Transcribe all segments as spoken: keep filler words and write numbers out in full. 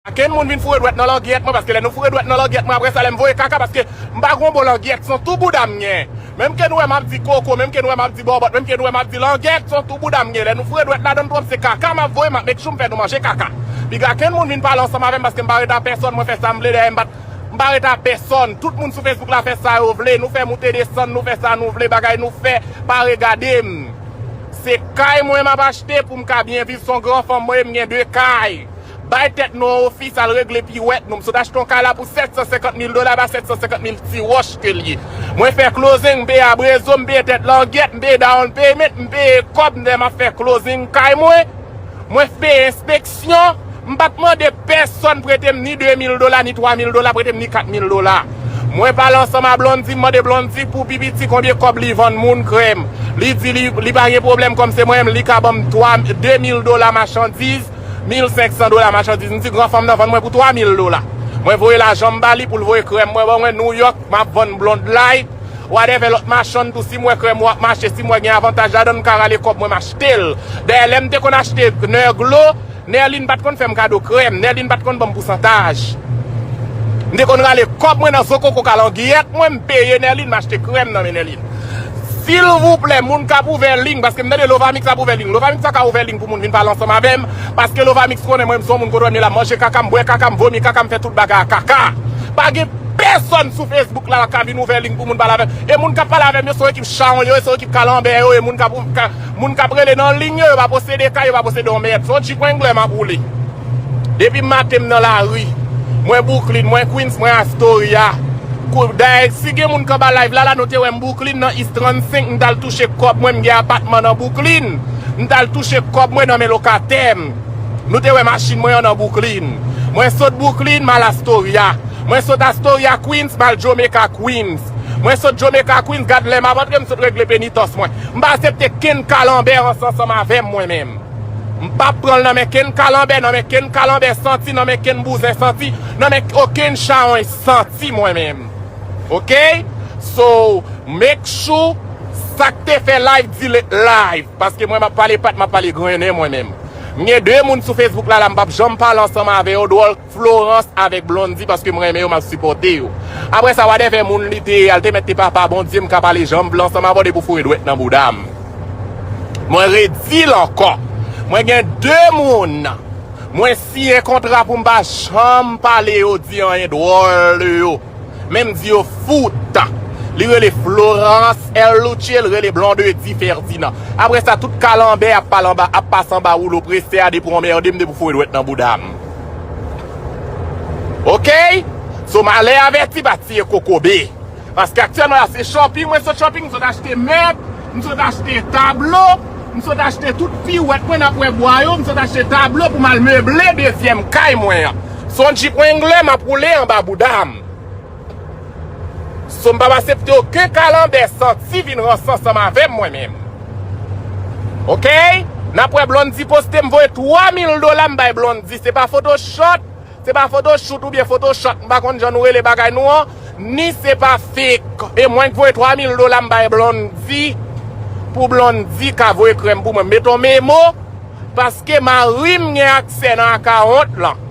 Kenn moun vin foure dwèt nan langyèt mwen, paske lè nou foure dwèt nan langyèt mwen, apre sa, lè m voye kaka, paske m pa gon bon langyèt, se yon tou bouda m gen. Menm ke nou wè m ap di koko, menm ke nou wè m ap di bòbòt, menm ke nou wè m ap di langyèt, se yon tou bouda m gen. Lè nou foure dwèt ladan l twòp, se kaka m ap voye, m ap make sure m fè nou manje kaka. Piga kenn moun vin pale ansanm avè m, paske m pa ret a pèsòn, mwen fè sa m vle, dèyè m pa t, m pa ret a pèsòn. Tout moun sou Facebook la fè sa yo vle, nou fè moute desann, nou fè sa nou vle, bagay nou fè, pa regade m. Se kay mwen m ap achte pou m ka byen viv, se yon gran fanm mwen ye, m gen de kay. Bay tèt nou yon ofis, al regle piwèt nou. M sot achte yon kay la pou sèt san senkant mil dola, ba sèt san senkant mil ti wòch ke l ye. Mwen fè closing, m peye abrezo, m peye tèt langyèt, m peye down payment, m peye kòb, m ap fè closing kay mwen. Mwen peye enspeksyon, m pa t mande pèsòn prete m ni de mil dola, ni twa mil dola, prete m ni kat mil dola. Mwen pale ansanm a Blondy, m mande Blondy pou pi piti konbyen kòb li vann moun krèm. Li di li, li pa gen pwoblèm, kòm se mwen menm, li ka ban m twa, de mil dola machandiz, mil senk san dola machandiz. M di, gran fanm nan vann mwen pou twa mil dola. Mwen voye lajan m ba li pou l voye krèm mwen ban mwen Nouyòk, m ap vann Blonde Light, whatever lòt machann tou, si m wè krèm ou ap mache, si m wè gen avantaj ladan l, m ka rale kòb mwen, m achte l. Dayè, lè m te konn achte Nèglo, Nerline pa t konn fè m kado krèm, Nerline pa t konn ban m pousantaj. M te konn rale kòb mwen nan zo koko kalangyèt mwen, m peye Nerline, m achte krèm nan men Nerline. Silvouplè, moun k ap ouvè liy, paske m tande Lovamix ap ouvè liy. Lovamix pa ka ouvè liy pou moun vin pale ansanm avè m, paske Lovamix konnen mwen, m se yon moun kote w wè m ye la, m manje kaka, m bwè kaka, m vomi kaka, m fè tout bagay a kaka. Pa gen pèsòn sou Facebook la ka vin ouvè liy pou moun pale avè m. E moun k ap pale avè m yo, se yon ekip chawony yo ye, se yon ekip kalanbè yo ye, moun k ap, ka, moun k ap rele nan liy yo, yo pa posede kay, yo pa posede yon mèyèt. Se yon Jeep Wrangler m ap woule. Depi maten m nan lari. Mwen Brooklyn, mwen Queens, mwen Astoria. Kou-, dayè, si gen moun k anba live la, la, nou te wè m Brooklyn nan East trannsenk, m t al touche kòb mwen, m gen apatman nan Brooklyn. M t al touche kòb mwen nan men lokatè m. Nou te wè machin mwen an nan Brooklyn. Mwen sot Brooklyn, m al Astoria. Mwen sot Astoria Queens, m al Jamaica Queens. Mwen sot Jamaica Queens, gad lè m ap antre, m sot regle penitans mwen. M pa aksepte kenn kalanbè ansanm avè m mwen menm. M p ap pran l nan men kenn kalanbè, nan men kenn kalanbè santi, nan men kenn bouzen santi, nan men okenn chawony santi mwen menm. Oke? So, make sure sa k te fè live, delete live. Paske mwen m ap pale pat, m ap pale grennen mwen menm. M gen de moun sou Facebook la, la m p ap janm pale ansanm avè yo, dwòl Florence avèk Blondy, paske m renmen yo, m ap sipòte yo. Apre sa, whatever moun li te ye a, l te mèt te papa Bondye, m ka pale jan m vle ansanm avè w depi w foure dwèt nan bouda m. Mwen redi l ankò. Mwen gen de moun mwen siyen kontra pou m pa janm pale yo, di anyen dwòl de yo. Men m di yo fout. Li rele Florence L. Luce, l rele Blondedy Ferdinand. Apre sa, tout kalanbè ap pale anba, ap pase anba woulo presè a depi w anmède m, depi w foure dwèt nan bouda m. Oke? So, malè avèti pa tiye kokobe. Paske aktyèlman la, se shopping, mwen sot shopping, m sot achte mèb, m sot achte tablo, m sot achte tout piwèt mwen n ap wè bwa yo, m sot achte tablo pou m al meble dezyèm kay mwen an. Se yon Jeep Wrangler m ap woule anba bouda m. So, m p ap aksepte okenn kalanbè santi vin ranse ansanm avè m, mwen menm. Oke? N ap wè Blondy poste, m voye twa mil dola m bay Blondy. Se pa photoshoot, se pa photoshoot oubyen photoshop, m pa konn jan nou rele bagay nou an, ni se pa fake. E mwen k voye twa mil dola m bay Blondy, pou Blondy ka voye krèm pou mwen. M mete yon memo, paske mari m gen aksè nan akawont lan.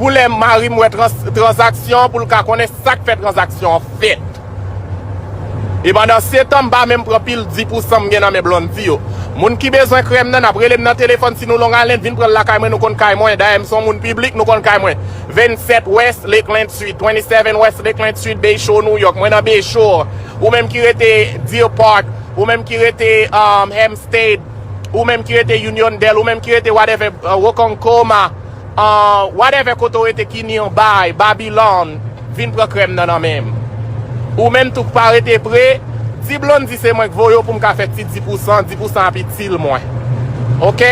Pou lè mari m wè trans-, tranzaksyon an, pou l ka konnen sa k fè tranzaksyon an fèt. E pandan se tan, m pa menm pran pil dis pousan m gen nan men Blondy yo. Moun ki bezwen krèm nan, n ap rele m nan telefòn si nou Long Island, vin pran l lakay mwen, nou konn kay mwen. Dayè, m se yon moun piblik, nou konn kay mwen. Vennsèt West Lakeland Street, twenty-seven West Lakeland Street, Bay Shore, New York. Mwen nan Bay Shore. Ou menm ki rete Deer Park, ou menm ki rete, um, Hempstead, ou menm ki rete Uniondale, ou menm ki rete whatever, uh, Ronkonkoma, uh, whatever kote w rete ki ni yon bay, Babylon, vin pran krèm nan nan men m. Ou menm tou k pa rete pre, di Blondy se mwen k voye w pou m ka fè ti dis pousan, dis pousan ap itil mwen. Oke?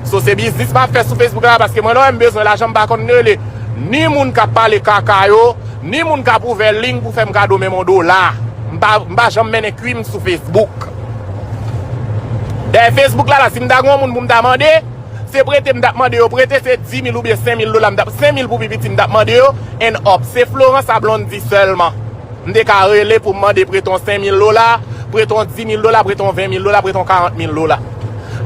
So, se biznis m ap fè sou Facebook la, paske mwen lè w wè m bezwen lajan, m pa konn rele ni moun k ap pale kaka yo, ni moun k ap ouvè liy pou fè m kado menm yon dola. M pa, m pa janm mennen kwi m sou Facebook. Dèyè Facebook la, la, si m ta gen yon moun pou m ta mande, se prete m t ap mande yo prete, se dis mil oubyen senk mil dola m t ap, senk mil pou pi piti m t ap mande yo, and up. Se Florence a Blondy sèlman. M te ka rele pou m mande prete yon senk mil dola, prete yon dis mil dola, prete yon ven mil dola, prete yon karant mil dola.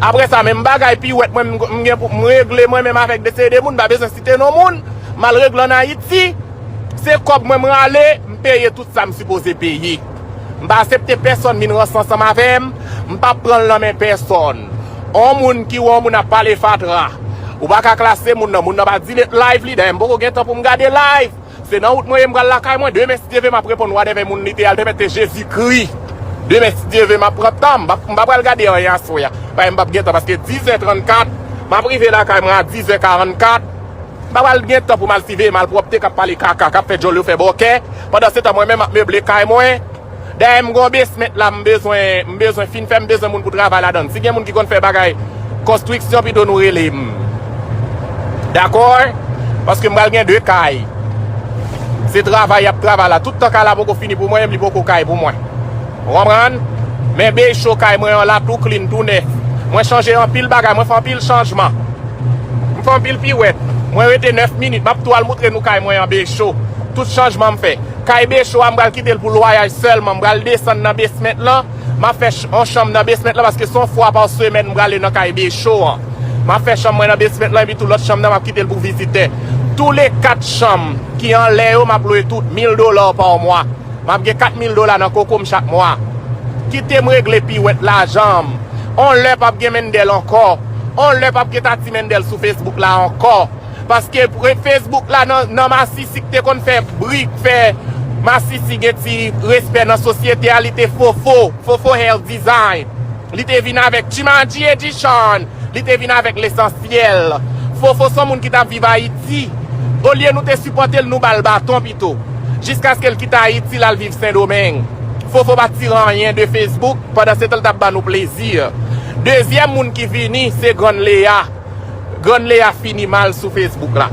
Apre sa, menm bagay piwèt mwen, m, m gen pou m regle mwen menm avèk de seri de moun, m pa bezwen site non moun, m al regle ann Ayiti. Se kòb mwen m rale, m peye tout sa m sipoze peye. M pa aksepte pèsonn vin ranse ansanm avè m, m p ap pran l nan men pèsonn. On moun ki wè on moun ap pale fatra, ou pa ka klase moun nan, moun nan pa delete live li, dayè m poko gen tan pou m gade live. Se nan wout mwen ye m pral lakay mwen. Demen, si Dye vle, m ap reponn whatever moun li te al te mete Jezikri. Demen, si Dye vle, m ap pran tan m. M p ap, m pa pral gade anyen aswè a. Paske m p ap gen tan, paske dizè trannkat, m ap rive lakay mwen a dizè karannkat. M pa pral gen tan pou m al siveye malpwòpte k ap pale kaka, k ap fè djòl yo fè bòkè. Pandansetan, mwen menm, m ap meble kay mwen. Dayè, m gen yon basement la, m bezwen, m bezwen fin fè, m bezwen moun pou travay ladan l. Si gen moun ki konn fè bagay konstriksyon, pito nou rele m. Dakò? Paske m pral gen de kay. Se travay y ap travay la. Tout tan kay la poko fini pou mwen, li poko kay pou mwen. Ou konprann? Men beycho kay mwen an la, tou clean, tou nèf. Mwen chanje anpil bagay, mwen fè anpil chanjman. M fè anpil piwèt. Mwen rete nèf minit, m ap tou al moutre nou kay mwen an beycho. Tout chanjman m fè. Kay beycho a, m pral kite l pou lwayaj sèlman. M pral desann nan basement lan. M ap fè ch-, on chanm nan basement lan paske se yon fwa pa semèn m prale nan kay beycho an. M ap fè chanm mwen nan basement lan epi tou lòt chanm nan m ap kite l pou vizitè. Tou le kat chanm ki anlè yo, m ap lwe tout mil dola pa mwa. M ap gen kat mil dola nan koko m chak mwa. Kite m regle piwèt lajan m. On lè p ap gen Mendel ankò. On lè p ap gen Tati Mendel sou Facebook la ankò. Paske pre-, Facebook la nan, nan masisi k te konn fè bri, k fè masisi gen ti respè nan sosyete a, li te Fofo, Fofo Hair Design. Li te vin avèk Jumanji Edition. Li te vin avèk Lesansyèl. Fofo se yon moun ki t ap viv Ayiti. Olye nou te sipòte l, nou ba l baton pito. Jiskaske l kite Ayiti, l al viv Sendomeng. Fofo pa t tire anyen de Facebook, pandansetan l t ap ba nou plezi. Dezyèm moun ki vini, se Grann Leya. Grann Leya fini mal sou Facebook la.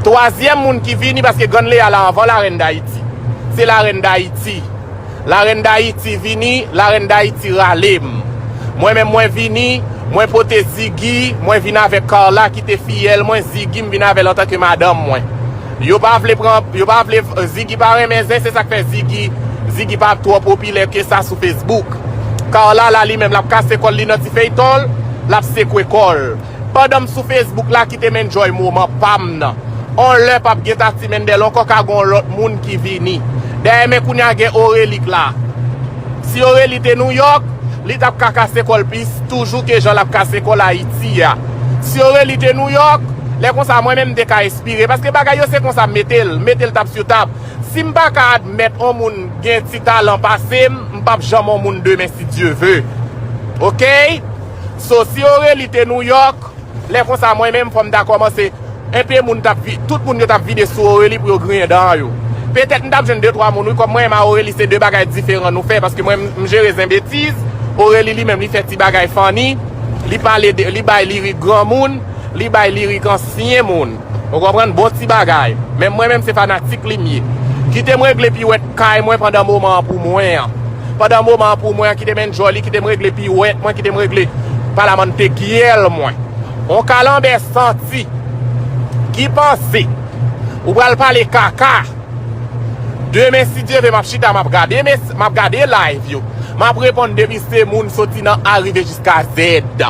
Twazyèm moun ki vini, paske Grann Leya la anvan Larèn Dayiti. Se Larèn Dayiti. Larèn Dayiti vini, Larèn Dayiti rale m. Mwen menm mwen vini, mwen pote Ziggy, mwen vin avèk Carla ki te fiyèl mwen, Ziggy m vin avè l antanke madanm mwen. Yo pa vle pran, yo pa vle, Ziggy pa renmen zen, se sa k fè Ziggy, Ziggy pa twò popilè ke sa sou Facebook. Carla la li menm l ap kase kò l, li nan ti feyton l, l ap sekwe kò l. Pandan m sou Facebook la, kite m enjoy moman pa m nan. On lè p ap gen Tati Mendel ankò, ka gen yon lòt moun ki vini. Dayè, men kounye a gen Aurélie k la. Si Aurélie te Nouyòk, li t ap ka kase kò l plis toujou ke jan l ap kase kò l Ayiti a. Si Aurélie te Nouyòk, lè konsa mwen menm m te ka espire. Paske bagay yo se konsa m mete l, m mete l tap sou tab. Si m pa ka admèt on moun gen ti talan pase m, m p ap janm on moun demen si Dye ve. Oke? So, si Aurélie te Nouyòk, lè konsa mwen menm fò m ta kòmanse, enpe moun t ap vi-, tout moun yo t ap vide sou Aurélie pou yo griyen dan yo. Petèt m t ap jwenn de twa moun wi, kòm mwen menm a Aurélie se de bagay diferan nou fè, paske mwen m jere zen betiz, Aurélie li menm li fè ti bagay funny, li pale de, li bay lirik granmoun, li bay lirik ansyen moun. Ou konprann? Bon ti bagay. Men mwen menm se fanatik li m ye. Kite m regle piwèt kay mwen pandan moman an pou mwen an. Pandan moman an pou mwen an, kite m enjoy li, kite m regle piwèt mwen, kite m regle palamante gyèl mwen. On kalanbè santi ki panse ou pral pale kaka. Demen, si Dye ve, m ap chita, m ap gade mes-, m ap gade live yo. M ap reponn depi se moun soti nan A rive jiska Z.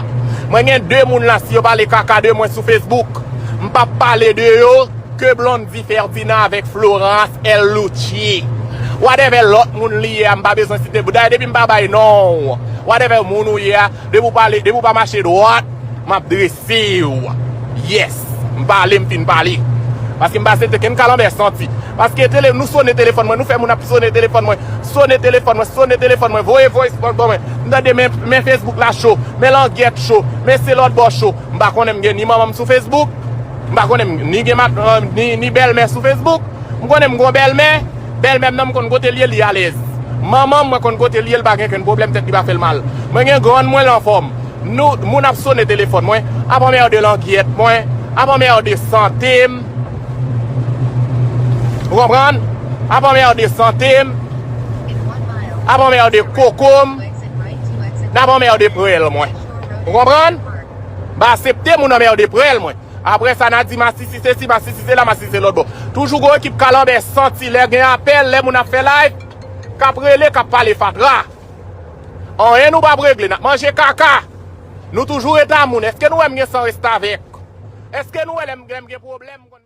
Mwen gen de moun la, si yo pale kaka de mwen sou Facebook, m p ap pale de yo ke Blondy Ferdinand avèk Florence L Lucci. Whatever lòt moun li ye a, m pa bezwen site. Dayè, depi m pa bay non w, whatever moun ou ye a, depi w pale, depi w pa mache dwat, m ap drese w. Yes. M pale, m fin pale. Paske m pa aksepte kenn kalanbè santi. Paske tele-, nou sone telefòn mwen, nou fè moun ap sone telefòn mwen, sone telefòn mwen, sone telefòn mwen, voye voice note ban mwen. M tande men, men Facebook la cho, men langyèt cho, men se lòt bò cho. M pa konnen m gen ni manman m sou Facebook, m pa konnen m ni gen mat-, ni, ni bèlmè sou Facebook. M konnen m gon bèlmè, bèlmè m nan m konn kote l ye, li alèz. Manman m, mwen konn kote l ye, l pa gen kenn pwoblèm, tèt li pa fè l mal. Mwen gen grann mwen l anfòm. Nou, moun ap sone telefòn mwen, ap anmède langyèt mwen, ap anmède sante m. Ou konprann? Ap anmède sante m, ap anmède koko m, n ap anmède prèl mwen. Ou konprann? M pa aksepte moun anmède prèl mwen. Apre sa, n a di masisi sesi, masisi sela, masisi lòt bò. Toujou gon ekip kalanbè santi lè gen apèl, lè moun ap fè live, k ap rele, k ap pale fatra. Anyen nou p ap regle, n ap manje kaka. Nou toujou ret a moun. Èske nou wè m gen san restavèk? Èske nou wè lè m lè m gen pwoblèm, m konn